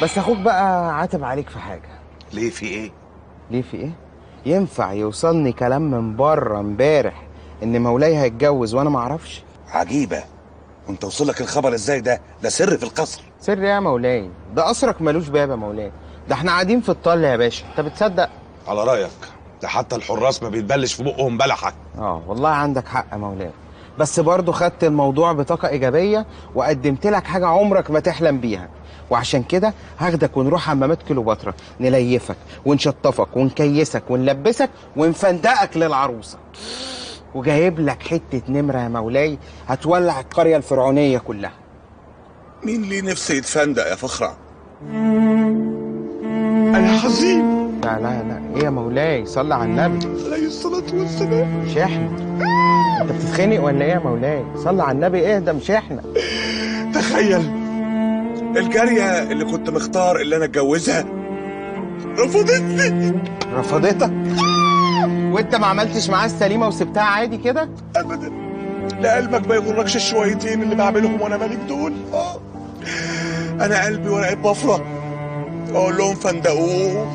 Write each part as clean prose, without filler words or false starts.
بس اخوك بقى عاتب عليك في حاجة. ليه في ايه؟ ليه في ايه؟ ينفع يوصلني كلام من بره امبارح ان مولاي هيتجوز وانا ما اعرفش؟ عجيبة، وانت وصلك الخبر ازاي ده؟ ده سر في القصر. سر يا مولاي؟ ده قصرك ملوش باب يا مولاي، ده احنا قاعدين في الطل يا باشا، انت بتصدق؟ على رايك، ده حتى الحراس ما بيتبلش في بقهم بلحه. اه والله عندك حق يا مولاي، بس برضه خدت الموضوع بطاقة ايجابية وقدمت لك حاجة عمرك ما تحلم بيها، وعشان كده هاخدك ونروح حمامات كليوباترا، نليفك ونشطفك ونكيسك ونلبسك ونفندقك للعروسه. وجايب لك حتة نمره يا مولاي هتولع القرية الفرعونية كلها. مين ليه نفسه يتفندق يا فخرة؟ انا حزين. لا لا لا، ايه يا مولاي؟ صلي على النبي عليه الصلاة والسلام. مش احنا. انت بتتخنق ولا ايه يا مولاي؟ صلي على النبي، اهدى، مش احنا. تخيل الجارية اللي كنت مختار اللي انا اتجوزها رفضتني. رفضتك؟ وانت ما عملتش معاها السليمة وسبتها عادي كده؟ ابدا، لقلبك ما يغركش الشويتين اللي بعملهم وانا مالك دول. انا قلبي ورقة بفره، اقول لهم فندقوه،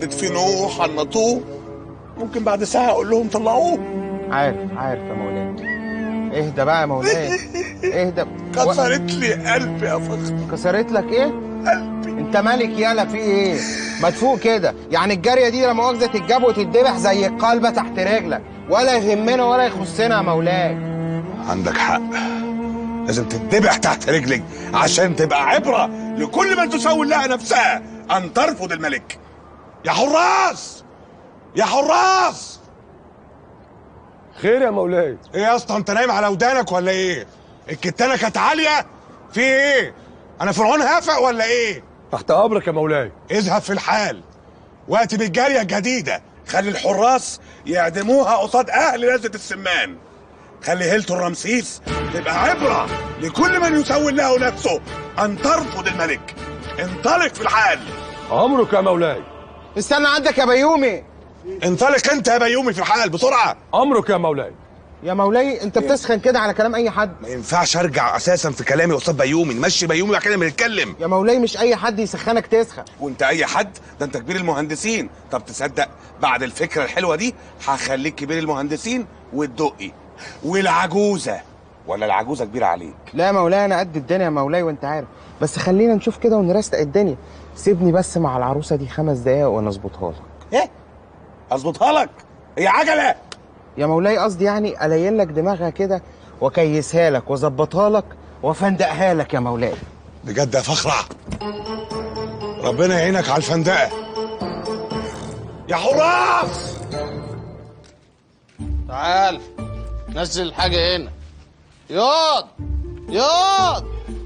ادفنوه، حنطوه، ممكن بعد ساعة اقول لهم طلعوه. عارف عارف يا مولاي، اهدى بقى يا مولاي، اهدى. كسرت لي قلبي يا فخر. كسرت لك ايه؟ قلبي. انت مالك يالا، في ايه؟ ما تفوق كده، يعني الجارية دي لا مؤاخذة تتجاب وتتذبح زي القلبه تحت رجلك، ولا يهمنا ولا يخصنا يا مولاي. عندك حق، لازم تتذبح تحت رجلك عشان تبقى عبره لكل من تسول لها نفسها ان ترفض الملك. يا حراس، يا حراس. خير يا مولاي. ايه يا اسطى، انت نايم على ودانك ولا ايه؟ الكتانه كانت عالية، في ايه؟ انا فرعون هافق ولا ايه؟ تحت امرك يا مولاي. اذهب في الحال وقت بالجاريه الجديدة، خلي الحراس يعدموها قصاد اهل نزله السمان. خلي هيلتون رمسيس تبقى عبره لكل من يسول له نفسه ان ترفض الملك. انطلق في الحال. امرك يا مولاي. استنى عندك يا بيومي. انطلق انت يا بيومي في الحال بسرعة. امرك يا مولاي. يا مولاي انت بتسخن كده على كلام اي حد. ما ينفعش ارجع اساسا في كلامي قصاد بيومي، نمشي بيومي بعد كده بنتكلم. يا مولاي مش اي حد يسخنك تسخن. وانت اي حد؟ ده انت كبير المهندسين. طب تصدق بعد الفكرة الحلوة دي هخليك كبير المهندسين والدقي والعجوزه. ولا العجوزة كبيرة عليك؟ لا يا مولاي انا قد الدنيا يا مولاي وانت عارف، بس خلينا نشوف كده ونرستق الدنيا. سيبني بس مع العروسة دي 5 دقايق وانا اظبطها لك. ايه؟ اظبطها لك؟ هي عجله يا مولاي؟ قصدي يعني الين لك دماغها كده واكيسها لك واظبطها لك وافندقها لك يا مولاي. بجد يا فخرة، ربنا يعينك على الفندقه. يا حراس تعال نزل الحاجة هنا. ياض ياض،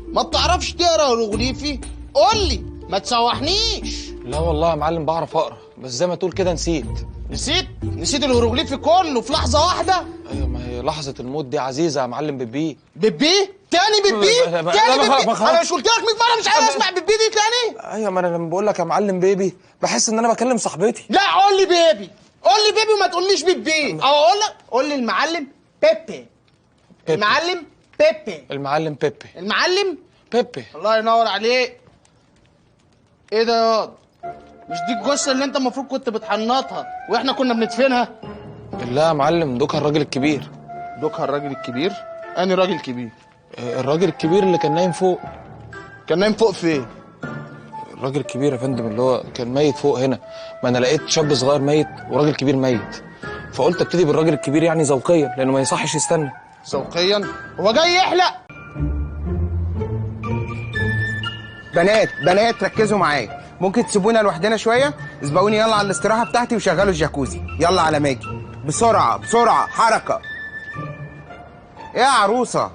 ما بتعرفش تقرا هيروغليفي؟ قول لي، ما تسوحنيش. لا والله يا معلم بعرف اقرا، بس زي ما تقول كده نسيت. نسيت؟ نسيت الهيروغليفي كله في لحظة واحدة؟ ايوه، ما هي لحظة الموت دي عزيزه يا معلم. بيبي بيبي؟ تاني بيبي؟ تاني بيبي؟ انا مش قلت لك 100 مرة مش عايز اسمع بيبي دي تاني؟ ايوه، ما انا لما بقول لك يا معلم بيبي بحس ان انا بكلم صاحبتي. لا قول لي بيبي، قول لي بيبي وما تقوليش بيبي. او اقول لك قول لي المعلم بيبي. المعلم بيبي. المعلم بيبي. المعلم بيبي. الله ينور عليك. ايه ده ياض؟ مش دي الجثة اللي انت المفروض كنت بتحنطها واحنا كنا بندفنها؟ لا يا معلم، دوكها الراجل الكبير. دوكها الراجل الكبير؟ انهي راجل كبير؟ الراجل الكبير اللي كان نايم فوق. كان نايم فوق فين؟ الراجل الكبير يا فندم اللي هو كان ميت فوق هنا. ما انا لقيت شاب صغير ميت وراجل كبير ميت، فقلت ابتدي بالراجل الكبير يعني ذوقيا، لانه ما يصحش يستنى. ذوقيا؟ هو جاي يحلق. بنات بنات ركزوا معايا، ممكن تسيبونا لوحدنا شوية؟ اسبقوني يلا على الاستراحة بتاعتي وشغلوا الجاكوزي. يلا على ماجي، بسرعة بسرعة، حركة. ايه يا عروسه؟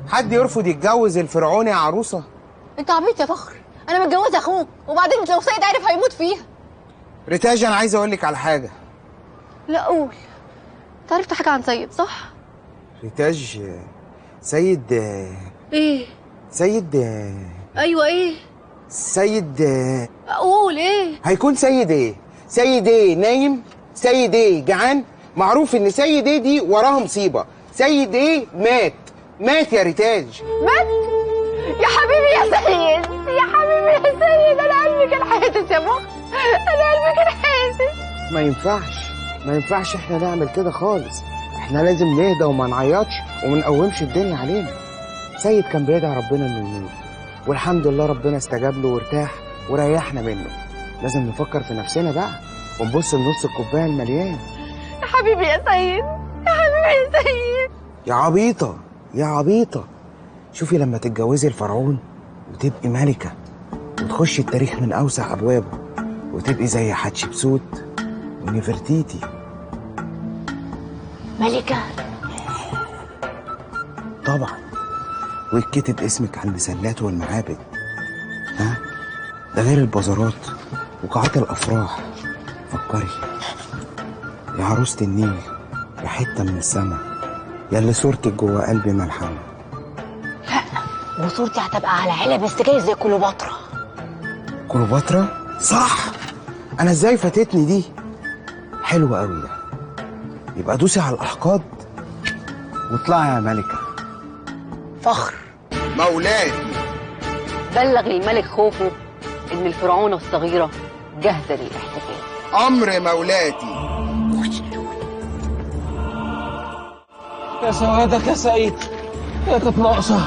حد يرفض يتجوز الفرعون يا عروسه؟ انت عبيط يا فخر، انا متجوزة اخوك، وبعدين لو سيد عرف هيموت فيها. ريتاج انا عايز اقول لك على حاجة. لا قول. انت عرفت حاجة عن سيد صح؟ ريتاج سيد. ايه؟ سيد. ايوه ايه؟ سيد. قول ايه؟ هيكون سيد ايه؟ سيد ايه نايم؟ سيد ايه جعان؟ معروف ان سيد ايه دي وراها مصيبة. سيد ايه مات. مات يا ريتاج. مات؟ يا حبيبي يا سيد، يا حبيبي يا سيد. يا فخر، انا قلبي كان حاسس. ما ينفعش احنا نعمل كده خالص. احنا لازم نهدى وما نعيطش وما نقومش الدنيا علينا. سيد كان بيدعي ربنا انه يموت، والحمد لله ربنا استجاب له وارتاح وريحنا منه. لازم نفكر في نفسنا بقى ونبص لنص الكوباية المليان. يا حبيبي يا سيد، يا حبيبي يا سيد. يا عبيطه يا عبيطه، شوفي لما تتجوزي الفرعون وتبقي ملكه وتخشي التاريخ من اوسع ابوابه وتبقي زي حتشبسوت ونفرتيتي. ملكه طبعا، ويتكتب اسمك على المسلات والمعابد. ها، ده غير البازارات وقاعات الافراح. فكري يا عروسة النيل، يا حتة من السما، يا اللي صورتك جوه قلبي ملحمة. لا، وصورتي هتبقى على علب السجاير زي كليوباترا. كليوباترا؟ صح، انا ازاي فاتتني دي؟ حلوة قوي ده. يبقى دوسي على الاحقاد واطلعي يا ملكه. فخر مولاي، بلغ الملك خوفه ان الفرعونه الصغيرة جاهزة للاحتفال. امر مولاتي. يا سوادك يا سيد، يا كانت ناقصه.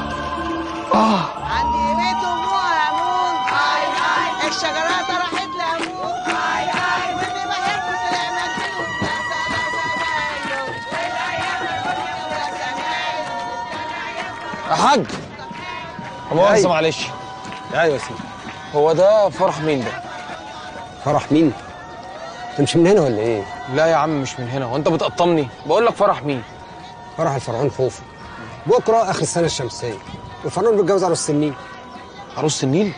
عندي بيت امه امون، هاي هاي، الشجرات راحت لامون، هاي هاي، واللي بحبه طلع مجنون. يا حاج مؤاخذة معلش. ايوه يا سيدي. هو ده فرح مين ده؟ فرح مين؟ انت مش من هنا ولا ايه؟ لا يا عم مش من هنا، هو انت بتقطمني؟ بقول لك فرح مين؟ فرح الفرعون خوفو، بكره اخر السنة الشمسية، والفرعون بيتجوز عروسه النيل. عروسه النيل؟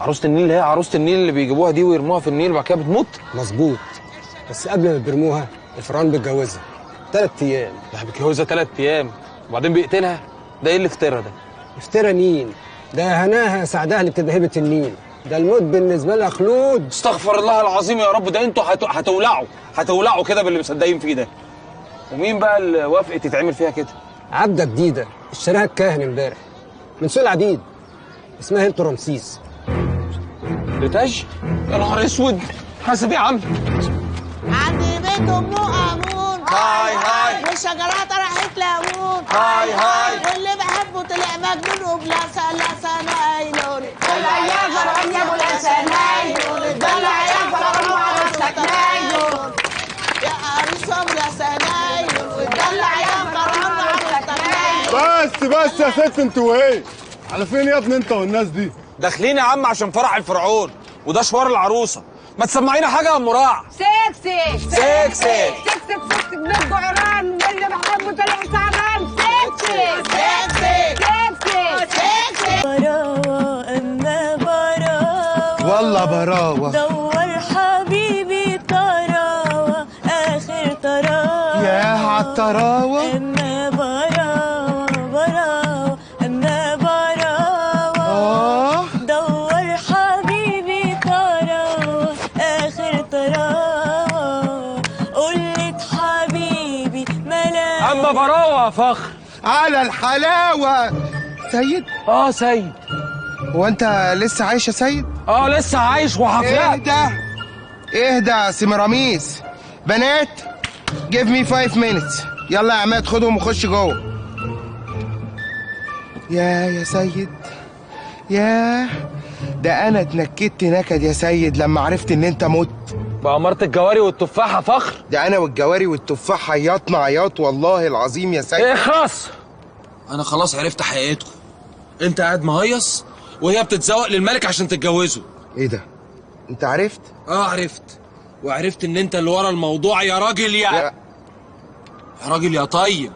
عروسه النيل اللي هي عروسه النيل اللي بيجيبوها دي ويرموها في النيل وبعد كده بتموت؟ مظبوط، بس قبل ما بيرموها الفرعون بيتجوزها 3 ايام. لا بيتجوزها 3 ايام وبعدين بيقتلها؟ ده ايه اللي افترى ده؟ افترى مين؟ ده هناها سعدها اللي بتبقى هبه النيل، ده الموت بالنسبة لها خلود. استغفر الله العظيم يا رب، ده انتوا هتولعوا كده باللي مصدقين فيه ده. ومين بقى اللي وافقت يتعمل فيها كده؟ عبده جديدة اشتراها الكاهن امبارح من سوق العبيد، اسمها هيلتو رمسيس. ريتاج؟ يا نهار اسود، حاسب يا عم. عندي بيت امه امون، هاي هاي، والشجرات راحت لامون، هاي هاي، واللي بحبه طلع مجنون وبلا سنايلون. دلع يا فرعون يا بلا سنايلون، دلع يا فرعون وعروستك نايلون، يا عروسه بلا سنايلون، ودلع يا فرعون وعروستك نايلون. بس يا ست انتوا ايه؟ على فين يا ابني انت والناس دي؟ داخلين يا عم عشان فرح الفرعون وده شوار العروسة. ما تسمعينا حاجة يا ام راع. سكسي سكسي سكسي سكسي بالجعران، واللي بحبه طلع سعران. سكسي سكسي سكسي سكسي. براوة أما براوة، والله براوة، دور حبيبي طراوة آخر طراوة، ياه عالطراوة. أما براوة براوة أما براوة، دور حبيبي طراوة آخر طراوة، قلت حبيبي ملاوة. أما براوة يا فخر على الحلاوة. سيد؟ سيد. هو انت لسه عايش يا سيد؟ لسه عايش وحفلات. اهدى اهدى يا سمراميس. بنات give me 5 minutes. يلا يا عماد خدهم وخش جوه. يا سيد، يا ده انا اتنكدت نكد يا سيد لما عرفت ان انت مت. بأمارة الجواري والتفاحة فخر. ده انا والجواري والتفاحة عيطنا عياط والله العظيم يا سيد. ايه خلاص، انا خلاص عرفت حقيقتكم. انت قاعد مهيص وهي بتتزوق للملك عشان تتجوزه. ايه ده؟ انت عرفت؟ عرفت، وعرفت ان انت اللي ورا الموضوع يا راجل يا راجل يا طيب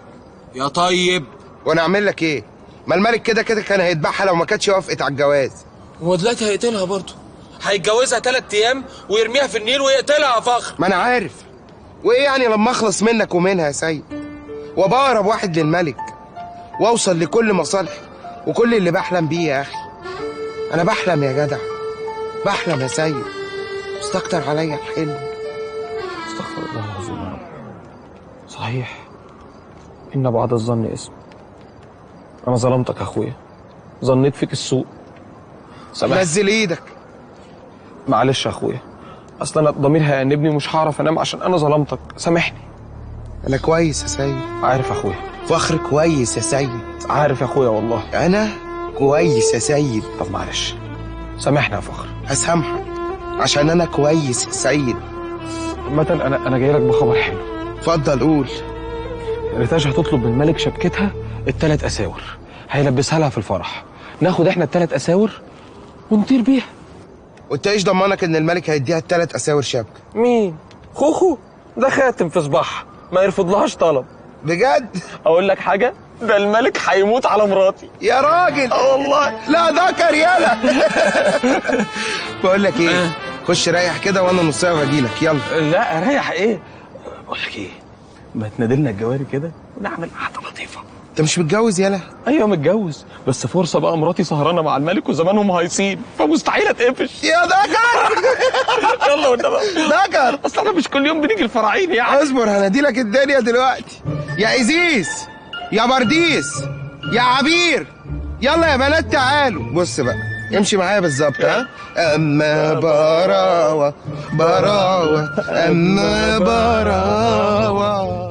يا طيب. وانا اعمل لك ايه؟ ما الملك كده كده كان هيذبحها لو ما كانتش وافقت على الجواز. هو دلوقتي هيقتلها برضه، هيتجوزها 3 ايام ويرميها في النيل ويقتلها يا فخر. ما انا عارف. وايه يعني لما اخلص منك ومنها يا سيد، وابقى اقرب واحد للملك واوصل لكل مصالحي وكل اللي بحلم بيه يا اخي. انا بحلم يا جدع، بحلم يا سيد، مستكتر عليا الحلم. استغفر الله العظيم يا رب. صحيح ان بعض الظن اسم. انا ظلمتك يا اخويا، ظنيت فيك السوء. سامحني. نزل ايدك، معلش يا اخويا، اصل انا ضميري هيأنبني ومش هعرف انام عشان انا ظلمتك، سامحني. انا كويس يا سيد. عارف يا اخويا. فخر كويس يا سيد. عارف يا اخويا والله. انا كويس يا سيد. طب معلش سامحني يا فخر. هسامحك عشان انا كويس يا سيد. عامة انا جاي لك بخبر حلو. اتفضل قول. ريتاج هتطلب من ملك شبكتها ال3 اساور، هيلبسها لها في الفرح، ناخد احنا ال3 اساور ونطير بيها. وانت ايش ضمنك ان الملك هيديها ال3 اساور شبكة؟ مين؟ خوخو ده خاتم في صباعها، ما يرفضلهاش طلب. بجد؟ اقول لك حاجة، ده الملك هيموت على مراتي. يا راجل. اه والله. لا ذكر يالا. بقول لك ايه، خش ريح كده وانا نص ساعة وهجيلك. يلا. لا ريح ايه؟ بقول لك ايه، ما تنادلنا الجواري كده ونعمل قعدة لطيفة. انت مش متجوز يالا؟ ايوه متجوز، بس فرصة بقى، مراتي سهرانة مع الملك وزمانهم هايصين، فمستحيل اتقفش. يا ذكر. يلا والنبي ذكر. اصل احنا مش كل يوم بنيجي الفراعين يعني. اصبر هناديلك الدنيا دلوقتي. يا ازيز، يا برديس، يا عبير، يلا يا بنات تعالوا. بص بقى امشي معايا بالظبط. ها، اما براوه براوه اما براوه.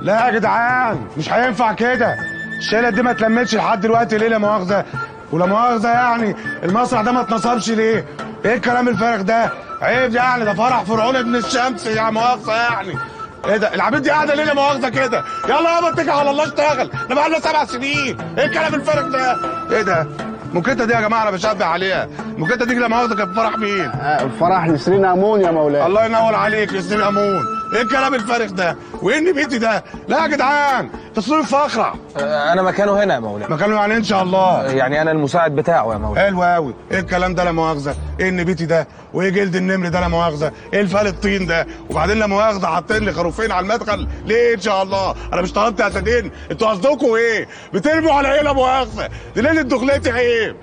لا يا جدعان مش هينفع كده، الشيله دي ما اتلمتش لحد دلوقتي ليه لا مؤاخذة؟ ولا مؤاخذة يعني المسرح ده ما اتنصبش ليه؟ ايه الكلام الفارغ ده؟ عيب يعني، ده فرح فرعون ابن الشمس يا مؤاخذة يعني. ايه ده؟ العبيد دي قاعدة ليه لا مؤاخذة كده؟ يلا يابا اتكل على الله اشتغل، احنا بقالنا 7 سنين، ايه الكلام الفارغ ده؟ ايه ده؟ الموكيته دي يا جماعة انا بشبه عليها، الموكيته دي لا مؤاخذة كانت فرح مين؟ فرح نسرين امون يا مولاي. الله ينور عليك، نسرين امون. ايه الكلام الفارغ ده؟ وايه النبيتي ده؟ لا يا جدعان تصوير فخرة. انا مكانه هنا يا مولاي. مكانه يعني ان شاء الله. يعني انا المساعد بتاعه يا مولاي. حلو قوي. ايه الكلام ده لا مؤاخذة؟ ايه النبيتي ده؟ وايه جلد النمر ده لا مؤاخذة؟ ايه الفال الطين ده؟ وبعدين لا مؤاخذة حاطين لي خروفين على المدخل ليه ان شاء الله؟ انا مش طلبت اسدين، انتوا قصدكم ايه؟ بترموا على ايه لا مؤاخذة؟ دي ليلة دخلتي عيب.